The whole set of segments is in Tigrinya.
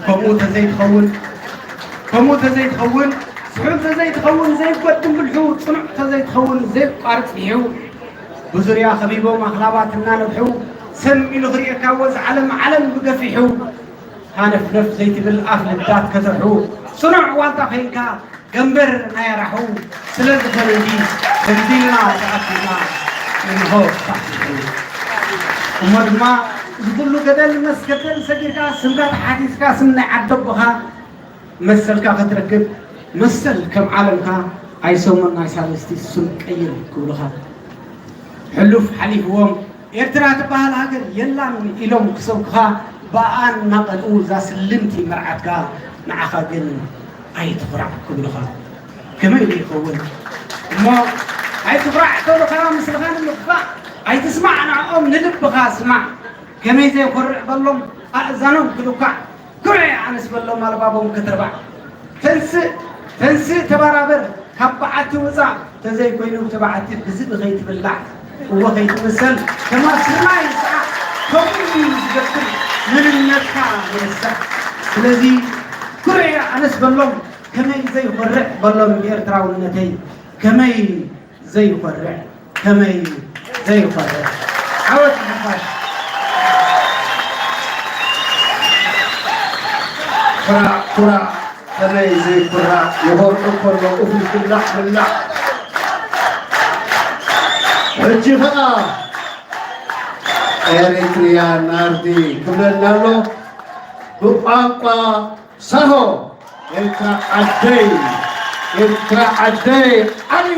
ከምኡ ተዘይትኸውን ከምኡ ተዘይትኸውን ስሑል ተዘይትኸውን ዘይጎድም ብልሑ ጽኑዕ ተዘይትኸውን ዘይቋርጽ ብሒው ብዙርያ ከቢቦም ኣኽላባት እናነብሑ ሰም ኢሉ ክርእየካ ወዝ ዓለም ዓለም ብገፊሑ ሃነፍነፍ ዘይትብል ኣፍ ልዳት ከተርሑ ጽኑዕ ዋልታ ኮይንካ ገንበር ናይ ኣራሑ ስለ ዝኾነ እንዲ ተግዲልና ተኣኪብና እንሆ ተፋሕፊሑ። እሞ ድማ እዚ ኩሉ ገደል መስገደል ሰጊርካ ስምካ ተሓቲትካ ስም ናይ ዓደቦኻ መሰልካ ክትረክብ መሰል ከም ዓለምካ ኣይሰሙን ናይ ሳልስቲ ስም ቀይር ክብሉኻ ሕሉፍ ሓሊፍዎም ኤርትራ ትበሃል ሃገር የላን ኢሎም ክሰብኩኻ ብኣን እናቐንኡ እዛ ስልምቲ መርዓትካ ንዓኻ ግን ኣይትኹራዕ ክብሉኻ ከመይ ኢሉ ይኸውን እሞ ኣይትኹራዕ ተብሉኻ ምስልኻ ንምኽፋእ ኣይትስማዕ ንዕኦም ንልብኻ ስማዕ ከመይ ዘየኮርዕ በሎም ኣእዛኖም ክልኳዕ ኩርዕ ኣነስ በሎም ኣልባቦም ክትርባዕ ተንስእ ተንስእ ተባራበር ካብ በዓቲ ውፃእ ተዘይኮይኑ እቲ በዓቲ ብዝቢ ከይትብላዕ እወ ከይትምሰል ከማ ስርናይ ይስዓዕ ከምኡ እዩ ዝገብር መንነትካ ይርሳዕ ስለዚ ኩርዕ ኣነስ በሎም ከመይ ዘይኮርዕ በሎም ብኤርትራውነተይ ከመይ ዘይኮርዕ ከመይ ዘይኮርዕ ዓወት ንሓፋሽ ኩራዕ ኩራዕ ከመይ ዘይኩራዕ ይኾርዑ ከሎ እኹል ክላዕ ምላዕ ሕጂ ኸዓ ኤሪትሪያ ናርዲ ክብለና ኣሎ ብቋንቋ ሳሆ ኤርትራ ዓደይ ኤርትራ ዓደይ ዓሊ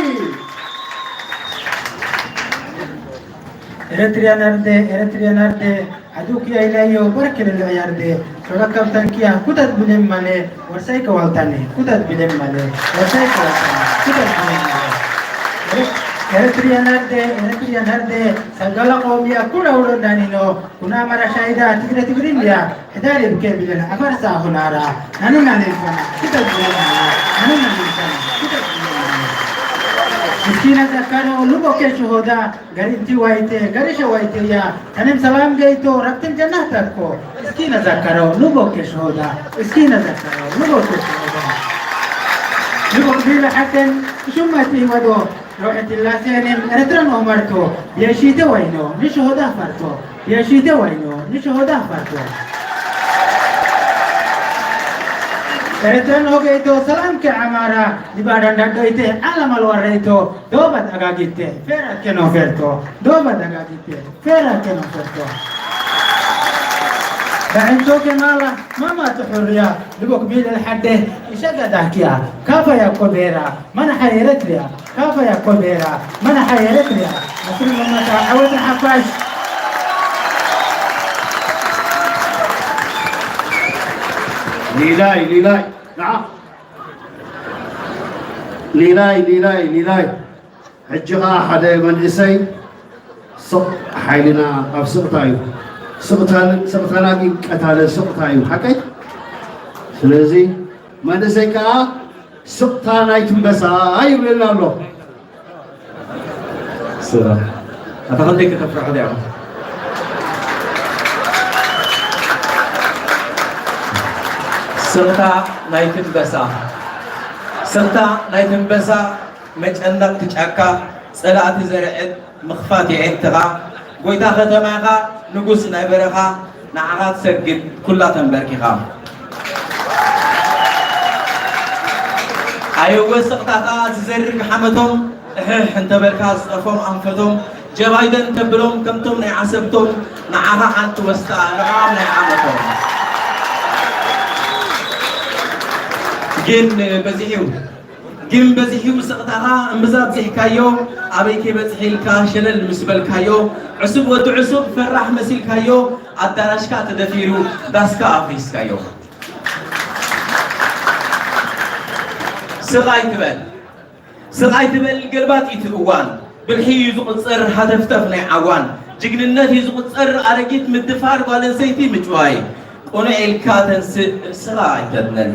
ኤረትርያ ናርደ ኤረትርያ ናርደ ዓዱኪያ ኢላዮ በርክ ልልዕያርደ ሸረከብ ተንኪያ ኩተት ብሌም ማለ ወርሳይ ከዋልታኔ ኩተት ብሌም ማለ ወርሳይ ከዋልታኔ ኩተት ብሌም ማለ ኤረትርያ ናርደ ኤረትርያ ናርደ ሰገላ ቆሚያ ኩራ ውረዳኒኖ ኩና መራሻይዳ ትግረ ትግሪንያ ሕዳር ይብከ ቢለን ዓፋርሳ ኹናራ ናንና ሌልፈና ክተት ቢለን ናንና ሌልፈና ክተት ቢለን እስኪ ነዘካሮ ልቦ ኬሽ ሆዳ ገሪንቲ ዋይቴ ገሪሸ ዋይቴያ ተንም ሰላም ገይቶ ረብትን ጀናህ ተኮ እስኪ ነዘካሮ ልቦ ኬሽ ሆዳ እስኪ ነዘካሮ ልቦ ኬሽ ሆዳ ልቦ ቢለ ሐቀን ሹመት ይወዶ ሮሕት ላሴኔም ኤርትራን ኦመርቶ የሺተ ወይኖ ንሽሆዳ ፈርቶ የሺተ ወይኖ ንሽሆዳ ፈርቶ ኤርትራን ኦገይቶ ሰላም ከዓማራ ሊባዳ እንዳዶይተ ዓለም ኣልዋረይቶ ዶባት ኣጋጊተ ፌራ ከኖ ፌርቶ ዶባት ኣጋጊተ ፌራ ከኖ ፌርቶ በዕንቶ ከማላ ማማ ትሑርያ ልቦክ ቢል ልሓደ ይሸገዳክያ ካፈያ ኮቤራ መናሓ ኤረትርያ ካፈያ ኮቤራ መናሓ ኤረትርያ ኣስሪ መመታ ዓወት ንሓፋሽ ሊላይ ሊላይ ንዓ ሊላይ ሊላይ ሊላይ ሕጂ ኸዓ ሓደ መንእሰይ ስቕ ሓይልና ኣብ ስቕታ እዩ። ስቕታና ግን ቀታለ ስቕታ እዩ። ሓቀይ? ስለዚ መንእሰይ ከዓ ስቕታ ናይ ትንበሳ ይብለና ኣሎ። ስራ ኣታ ክንደይ ከተፍርሑ ዲያኹም? ስቕታ ናይ ትንበሳ ስቕታ ናይ ትንበሳ መጨነቕቲ ጫካ ጸላእቲ ዘርዕድ ምኽፋት የዒንትኻ፣ ጎይታ ከተማ ኢኻ፣ ንጉስ ናይ በረኻ፣ ንዓኻ ትሰግድ ኩላ ተንበርኪኻ። ኣየወ ስቕታኻ ዝዘርግ ሓመቶም፣ እሕሕ እንተበልካ ዝጠርፎም ኣንፈቶም፣ ጀባይደን ተብሎም ከምቶም ናይ ዓሰብቶም፣ ንዓኻ ሓንቲ ወስታ ንዕኦም ናይ ዓመቶም። ግን በዚሑ ግን በዚሑ ስቕታኻ እምብዛ ኣብዚሕካዮ ኣበይ ከይበጽሕ ኢልካ ሸለል ምስ በልካዮ ዕሱብ ወዲ ዕሱብ ፈራሕ መሲልካዮ ኣዳራሽካ ተደፊሩ ዳስካ ኣፍሪስካዮ ስቕ ኣይትበል ስቕ ኣይትበል ገልባጥ እዩ እቲ እዋን ብልሒ እዩ ዝቕጽር ሃተፍተፍ ናይ ዓዋን ጅግንነት እዩ ዝቕጽር ኣረጊት ምድፋር ጓል ኣንስተይቲ ምጭዋይ ቁኑዕ ኢልካ ተንስእ ርእስኻ ኣይተድነን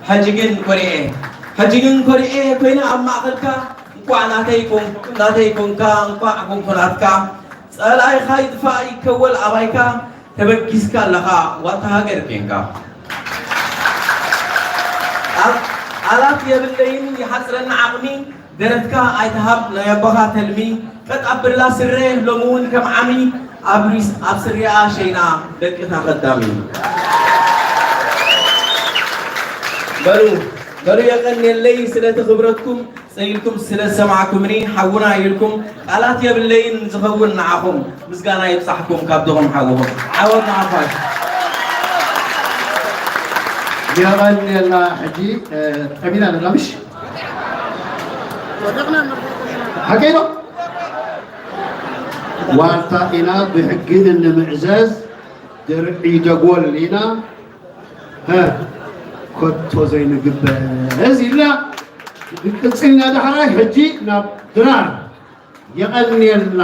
ሕጂ ግን ኮሪዐ ሕጂ ግን ኮሪዐ ኮይነ ኣብ ማእኸልካ እንኳዕ ናተይ ኮንኩ ናተይ ኮንካ እንኳዕ ኮንኩ ናትካ ጸላኢኻ ይጥፋእ ይከወል ኣባይካ ተበጊስካ ኣለኻ ዋታ ሃገር ኬንካ ቃላት የብለይን ይሓፅረኒ ዓቕሚ፣ ደረትካ ኣይትሃብ ናይ ኣቦኻ ተልሚ፣ ቀጥ ኣብላ ስረ ሎሚ እውን ከም ዓሚ፣ ኣብ ሪስ-፣ ኣብ ስሪኣ ሸይና ደቅታ ቐዳሚ። በሉ፣ በሉ የቐንየለይ ስለቲ ክብረትኩም፣ ጸይልኩም ስለ ዝሰማዕኩምኒ፣ ሓውና ኢልኩም ቃላት የብለይን ዝኸውን ንዓኹም። ምስጋና ይብጻሕኩም ካብትኹም ሓውኹም። ዓወት ንሓፋሽ። የቐንየልና። ሕጂ ጠሚና ኣለና ምሽ ሓቀይ ዶ ዋልታ ኢና ብሕጊ እንምዕዘዝ ድርዒ ደጎል ኢና። ኮቶ ዘይንግበዝ ኢልና ቅፅልና ዳሕራይ ሕጂ ናብ ድራር የቐንየልና።